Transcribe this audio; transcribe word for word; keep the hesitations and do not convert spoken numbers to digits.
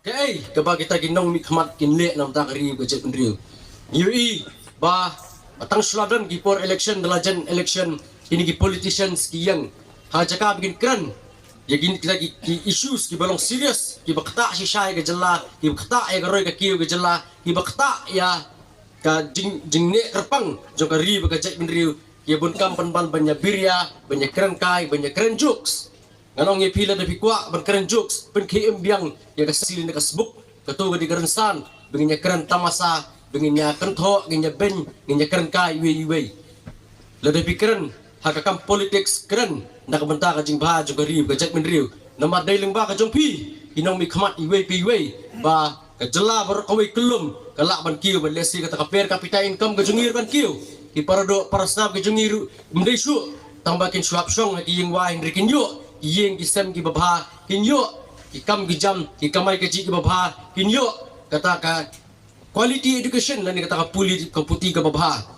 Kaei kaba kita ki nongmihkhmat kin leh na ka bynta ka ri ka jaitbynriew? Ngi ïohi ba tang shuwa la don ki por election, da la jan election, kine ki politicians ki ïeng ha jaka ba kin kren ïa kine kita ki, ki issues kiba long serious, kiba ktah shisha ïa ka jylla, kiba ktah ïa ka roi ka kiew ka jylla, kiba ktah ïa ka jing, jingneh kyrpang jong ka ri bad ka jaitbynriew. Ïa bun kam pynban ban ïa biria, ban ïa kren kai, ban ïa kren jokes. Ngan ong ïa phi, lada phi kwah ban kren jokes, pynkhie im biang ïa ka sili na ka sbuk. Kato ka dei ka rynsan ba ngin ïa kren tamasa, ba ngin ïa kynthoh, ngin ïa beiñ, ngin ïa kren kai iwei iwei. Lada phi kren ha ka kam politics, kren na ka bynta ka jingbha jong ka ri bad ka jaitbynriew. Namar dei lyngba ka jong phi ki nongmihkhmat iwei pa iwei ba ka jylla baroh kawei kyllum ka lah ban kiew, ba lehse kata ka per capita income ka jong ngi ruh kan kiew. Ki paradoh parasnam ka jong ngi ruh ym dei shuh, tang ba kin shu hap shong ha ki ïing wai, hynrei kin ïoh ki ïing ki sem kiba bha, kin ïoh ki kam ki jam, ki kamai kajih kiba bha, kin ïoh kata ka quality education lane kata ka puli, ka puthi kaba bha.